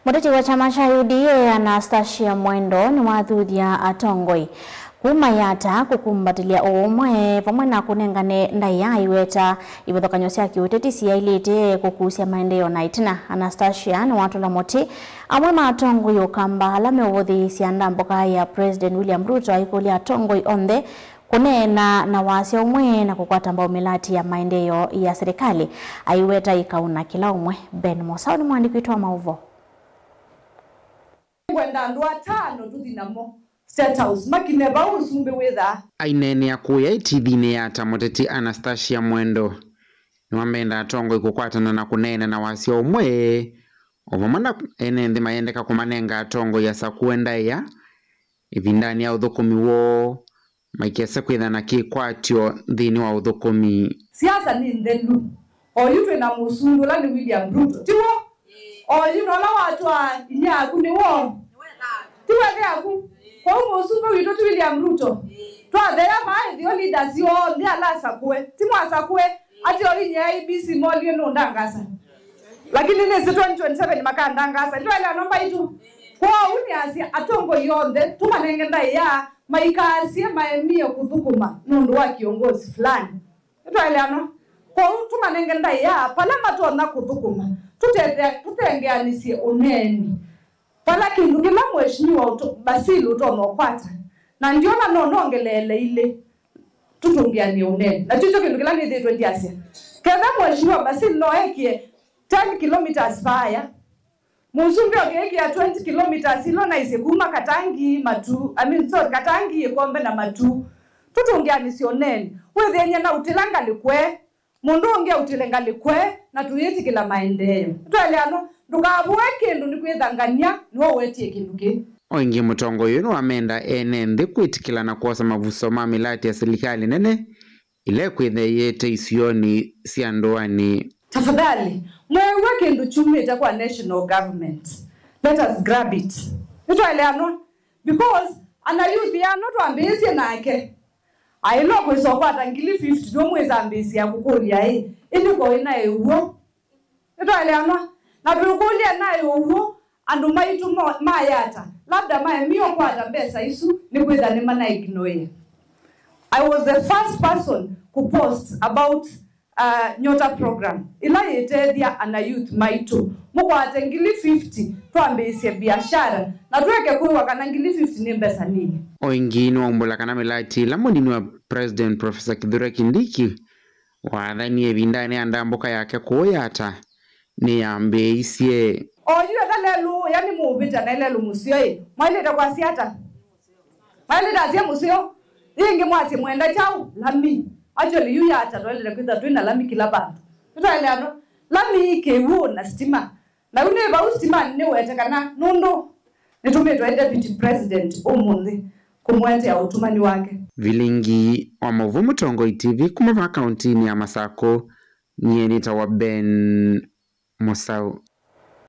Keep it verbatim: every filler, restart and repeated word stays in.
Mũteti wa kyama kya U D A Anastasia Mwendo nĩwathuthya atongoi kuma Yatta kũkumbatĩlya ũũmwe vamwe na kũnengane ndaĩa aiweta ivathũkany'o sya kĩũteti siyaĩlĩte kũkusya maendeeo na ĩtina. Anastasia nĩwatũla mũtĩ amwe ma atongoi Ũkamba ala meũvũthĩĩsya ndambũka ya President William Ruto aikũlya atongoi onthe kũneena na wasya ũmwe na kũkwata mbau mĩlati ya maendeeo ya silikalĩ aiweta ĩkauna kĩla ũmwe. Ben Mosau nĩ mũandĩki witũ wa maũvoo. Ngwenda andũ atano tũthi namo State House makine vau ũsumbĩ wĩthaa. Aineenea kũya ĩtivinĩ ya Yatta, mũteti Anastasia Mwendo nĩwamenda atongoi kũkwatana na kũneena na wasya ũmwe, o vamwe na ene nthĩ mayendeka kũmanenga atongoi asakũe ndaĩa ĩvindanĩ ya ũthũkũmi woo, maikese kwĩthana kĩkwatyo nthĩnĩ wa ũthũkũmi. Siasa nĩ nthelu. Oyu twĩ na mũsumbĩ ũla nĩ William Ruto, tiw'o? Oyu nola watwaa inyia yaku nĩw'o? Tiwe ĩthe yaku? Kwoou mũsumbĩ witũ ti William Ruto? Twatheea maa ĩtheo leaders onthe ala asakũe, ti mwasakũe? Ati o inyia A B C molie nũndangasa. Lakini nĩsĩ twenty twenty-seven makandangasa. Nĩtwaeleanwa mbaitũ? Kwoou nĩasya atongoi onthe tũmanenge ndaĩa maikaasye maemie kũthũkũma nũndũ wa kĩongozi fulani. Nĩtwaeleanwa? Kwoou tũmanenge ndaĩa vala matonya kũthũkũma, tũtethea-, tũtengeanĩsye ũneeni. Vala kĩndũ kĩla Mheshimiwa ũto-, Basil ũtonya ũkwata, na ndiona no nongeleele ilĩ, tũtũngĩanĩe ũneeni. Na kyo kyo kĩndũ kĩla nĩthĩĩtwe ndyasya. Ketha Mheshimiwa Basil no ekĩe ten kilometres vaaya, mũsumbĩ ũkĩĩkĩa twenty kilometres ilo naisye kuma Katangi Matu, I mean, sorry, Katangi Ĩkombe na Matu, tũtũngĩanĩsye ũneeni. Wĩthĩny'e na ũtĩla ngalĩko ĩ, mũndũ ũngĩ autĩle ngalĩko ĩ, na tũyĩtĩkĩla maendeeo. Nĩtwaeleanwa? Ndũkavũe kĩndũ nĩkwĩthangany'a nĩwe ũwetie kĩndũ kĩĩ. O ĩngĩ, mũtongoi ũyũ nĩwamenda ene nthĩ kwĩtĩkĩla na kwosa mavuso ma mĩlati ya silikalĩ nene ĩla ĩkwĩthĩĩte isionĩ sya ndũanĩ. Tafadhali, mweew'a kĩndũ kyumĩte kwa national government, let us grab it. Nĩtwaeleanwa? Because ana youth yano twambĩĩsye nake, aĩlwe kwĩsa ũkwata ngili fifty, tũmwĩsambĩĩsya kũkũlya ĩ, ĩndĩ ko ĩnaĩ ũw'o? Nĩtwaeleanwa? Na twĩkũlya naĩ ũw'o, andũ maitũ mo-, ma Yatta, labda maemie ũkwata mbesa isu nĩkwĩtha nĩmana ignore. I was the first person kũ post about, uh, Nyota program ĩla yĩtethya ana youth maitũ. Mũkwate ngili fifty twambĩĩsye biashara na tweke kwĩw'a kana ngili fifty nĩ mbesa nini. O ĩngĩ nĩwaumbũla kana mĩlati ĩla mũnini wa President Professor Kithure Kindiki wathanie ĩvindanĩ ya ndambũka yake kũũ Yatta nĩyambĩĩisye. Oyu etha lelũ, yani mũũvĩta naĩ lelũ mũseo ĩ, mwaĩlĩte kwasya ata? Mwaĩlĩte asya mũseo. Yĩngĩ mwasye mwenda kyaũ? Lami. Actually, yu Yatta twaĩlĩte kwĩtha twĩ na lami kĩla vandũ. Nĩtwaeleanwa? Lami kĩw'ũ na sitima. Na yu nĩ vau sitimanĩ nĩwete kana nũndũ nĩtũmĩtwe nĩ Deputy President ũmũnthĩ kũmũetea ũtumani wake. Vilingi wa maũvoo Mũtongoi T V kuma vaa kauntinĩ ya Masakũ, nyie nĩtawa Ben Mũsaũ.